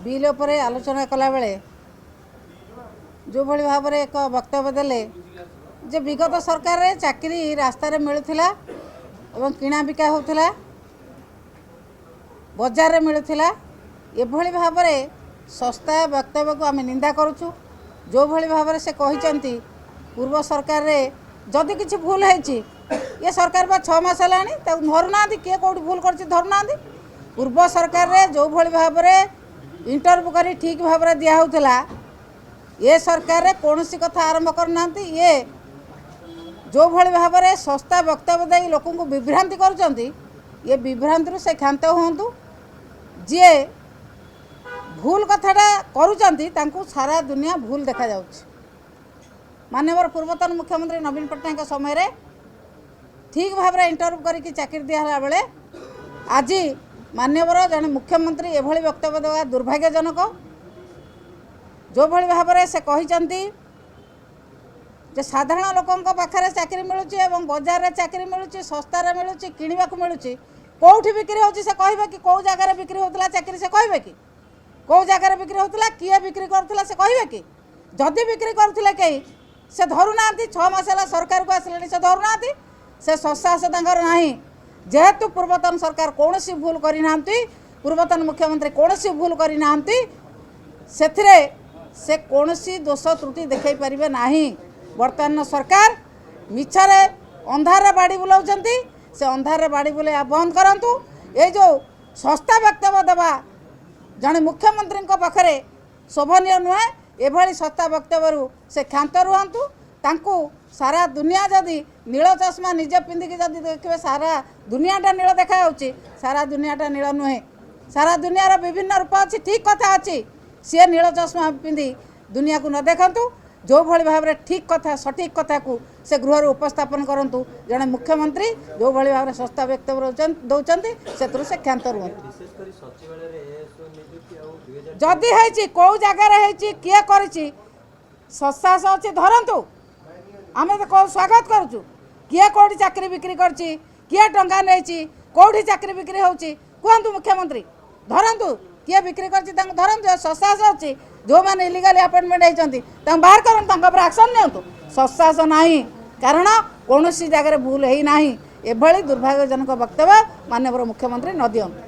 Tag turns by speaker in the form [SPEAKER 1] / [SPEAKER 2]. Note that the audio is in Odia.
[SPEAKER 1] ବିଲ୍ ଉପରେ ଆଲୋଚନା କଲାବେଳେ ଯେଉଁଭଳି ଭାବରେ ଏକ ବକ୍ତବ୍ୟ ଦେଲେ ଯେ ବିଗତ ସରକାରରେ ଚାକିରି ରାସ୍ତାରେ ମିଳୁଥିଲା ଏବଂ କିଣା ବିକା ହେଉଥିଲା, ବଜାରରେ ମିଳୁଥିଲା, ଏଭଳି ଭାବରେ ଶସ୍ତା ବକ୍ତବ୍ୟକୁ ଆମେ ନିନ୍ଦା କରୁଛୁ। ଯେଉଁଭଳି ଭାବରେ ସେ କହିଛନ୍ତି, ପୂର୍ବ ସରକାରରେ ଯଦି କିଛି ଭୁଲ ହେଇଛି, ଏ ସରକାର ବା 6 ମାସ ହେଲାଣି, ତାକୁ ଧରୁନାହାନ୍ତି। କିଏ କେଉଁଠି ଭୁଲ କରିଛି ଧରୁନାହାନ୍ତି। ପୂର୍ବ ସରକାରରେ ଯେଉଁଭଳି ଭାବରେ ଇଣ୍ଟରଭ୍ୟୁ କରି ଠିକ୍ ଭାବରେ ଦିଆହେଉଥିଲା, ଏ ସରକାରରେ କୌଣସି କଥା ଆରମ୍ଭ କରୁନାହାନ୍ତି। ଇଏ ଯେଉଁଭଳି ଭାବରେ ଶସ୍ତା ବକ୍ତବ୍ୟ ଦେଇ ଲୋକଙ୍କୁ ବିଭ୍ରାନ୍ତି କରୁଛନ୍ତି, ଏ ବିଭ୍ରାନ୍ତିରୁ ସେ କ୍ଷାନ୍ତ ହୁଅନ୍ତୁ। ଯିଏ ଭୁଲ କଥାଟା କରୁଛନ୍ତି, ତାଙ୍କୁ ସାରା ଦୁନିଆ ଭୁଲ ଦେଖାଯାଉଛି। ମାନ୍ୟବର ପୂର୍ବତନ ମୁଖ୍ୟମନ୍ତ୍ରୀ ନବୀନ ପଟ୍ଟନାୟକଙ୍କ ସମୟରେ ଠିକ୍ ଭାବରେ ଇଣ୍ଟରଭ୍ୟୁ କରିକି ଚାକିରି ଦିଆହେଲା ବେଳେ ଆଜି ମାନ୍ୟବର ଜଣେ ମୁଖ୍ୟମନ୍ତ୍ରୀ ଏଭଳି ବକ୍ତବ୍ୟ ଦେବା ଦୁର୍ଭାଗ୍ୟଜନକ। ଯେଉଁଭଳି ଭାବରେ ସେ କହିଛନ୍ତି ଯେ ସାଧାରଣ ଲୋକଙ୍କ ପାଖରେ ଚାକିରି ମିଳୁଛି ଏବଂ ବଜାରରେ ଚାକିରି ମିଳୁଛି, ଶସ୍ତାରେ ମିଳୁଛି, କିଣିବାକୁ ମିଳୁଛି, କେଉଁଠି ବିକ୍ରି ହେଉଛି ସେ କହିବେ କି? କେଉଁ ଜାଗାରେ ବିକ୍ରି ହେଉଥିଲା ଚାକିରି ସେ କହିବେ କି? କେଉଁ ଜାଗାରେ ବିକ୍ରି ହେଉଥିଲା, କିଏ ବିକ୍ରି କରୁଥିଲା ସେ କହିବେ କି? ଯଦି ବିକ୍ରି କରୁଥିଲେ କେହି, ସେ ଧରୁନାହାନ୍ତି। 6 ମାସ ହେଲା ସରକାରକୁ ଆସିଲେଣି, ସେ ଧରୁନାହାନ୍ତି। ସେ ସତ୍ସାହସ ତାଙ୍କର ନାହିଁ। ଯେହେତୁ ପୂର୍ବତନ ସରକାର କୌଣସି ଭୁଲ କରିନାହାନ୍ତି, ପୂର୍ବତନ ମୁଖ୍ୟମନ୍ତ୍ରୀ କୌଣସି ଭୁଲ କରିନାହାନ୍ତି, ସେଥିରେ ସେ କୌଣସି ଦୋଷ ତ୍ରୁଟି ଦେଖାଇ ପାରିବେ ନାହିଁ। ବର୍ତ୍ତମାନ ସରକାର ମିଛରେ ଅନ୍ଧାରରେ ବାଡ଼ି ବୁଲାଉଛନ୍ତି। ସେ ଅନ୍ଧାରରେ ବାଡ଼ି ବୁଲାଇବା ବନ୍ଦ କରନ୍ତୁ। ଏଇ ଯେଉଁ ଶସ୍ତା ବକ୍ତବ୍ୟ ଦେବା ଜଣେ ମୁଖ୍ୟମନ୍ତ୍ରୀଙ୍କ ପାଖରେ ଶୋଭନୀୟ ନୁହେଁ। ଏଭଳି ଶସ୍ତା ବକ୍ତବ୍ୟରୁ ସେ କ୍ଷାନ୍ତ ରୁହନ୍ତୁ। ତାଙ୍କୁ ସାରା ଦୁନିଆ ଯଦି ନୀଳ ଚଷମା ନିଜେ ପିନ୍ଧିକି ଯଦି ଦେଖିବେ, ସାରା ଦୁନିଆଟା ନୀଳ ଦେଖାଯାଉଛି। ସାରା ଦୁନିଆଟା ନୀଳ ନୁହେଁ, ସାରା ଦୁନିଆର ବିଭିନ୍ନ ରୂପ ଅଛି। ଠିକ୍ କଥା ଅଛି। ସିଏ ନୀଳ ଚଷମା ପିନ୍ଧି ଦୁନିଆକୁ ନ ଦେଖନ୍ତୁ। ଯେଉଁଭଳି ଭାବରେ ଠିକ୍ କଥା, ସଠିକ୍ କଥାକୁ ସେ ଗୃହରେ ଉପସ୍ଥାପନ କରନ୍ତୁ। ଜଣେ ମୁଖ୍ୟମନ୍ତ୍ରୀ ଯେଉଁଭଳି ଭାବରେ ଶସ୍ତା ବକ୍ତବ୍ୟ ଦେଉଛନ୍ତି, ସେଥିରୁ ସେ କ୍ଷାନ୍ତ ରୁହନ୍ତୁ।
[SPEAKER 2] ବିଶେଷ କରି ସଚିବାଳୟରେ ଏଏସ୍ଓ ନିଯୁକ୍ତି ଆଉ 2000
[SPEAKER 1] ଯଦି ହେଇଛି, କେଉଁ ଜାଗାରେ ହେଇଛି, କିଏ କରିଛି, ସତ୍ସାହସ ଅଛି, ଧରନ୍ତୁ। ଆମେ ତ କେଉଁ ସ୍ୱାଗତ କରୁଛୁ। କିଏ କେଉଁଠି ଚାକିରି ବିକ୍ରି କରିଛି, କିଏ ଟଙ୍କା ନେଇଛି, କେଉଁଠି ଚାକିରି ବିକ୍ରି ହେଉଛି, କୁହନ୍ତୁ ମୁଖ୍ୟମନ୍ତ୍ରୀ। ଧରନ୍ତୁ, କିଏ ବିକ୍ରି କରିଛି ତାଙ୍କୁ ଧରନ୍ତୁ। ସତ୍ସାହସ ଅଛି, ଯେଉଁମାନେ ଇଲିଗାଲି ଆପଏଣ୍ଟମେଣ୍ଟ ହେଇଛନ୍ତି ତାଙ୍କୁ ବାହାର କରନ୍ତୁ, ତାଙ୍କ ଉପରେ ଆକ୍ସନ୍ ନିଅନ୍ତୁ। ସତ୍ସାହସ ନାହିଁ, କାରଣ କୌଣସି ଜାଗାରେ ଭୁଲ ହେଇନାହିଁ। ଏଭଳି ଦୁର୍ଭାଗ୍ୟଜନକ ବକ୍ତବ୍ୟ ମାନ୍ୟବର ମୁଖ୍ୟମନ୍ତ୍ରୀ ନ ଦିଅନ୍ତୁ।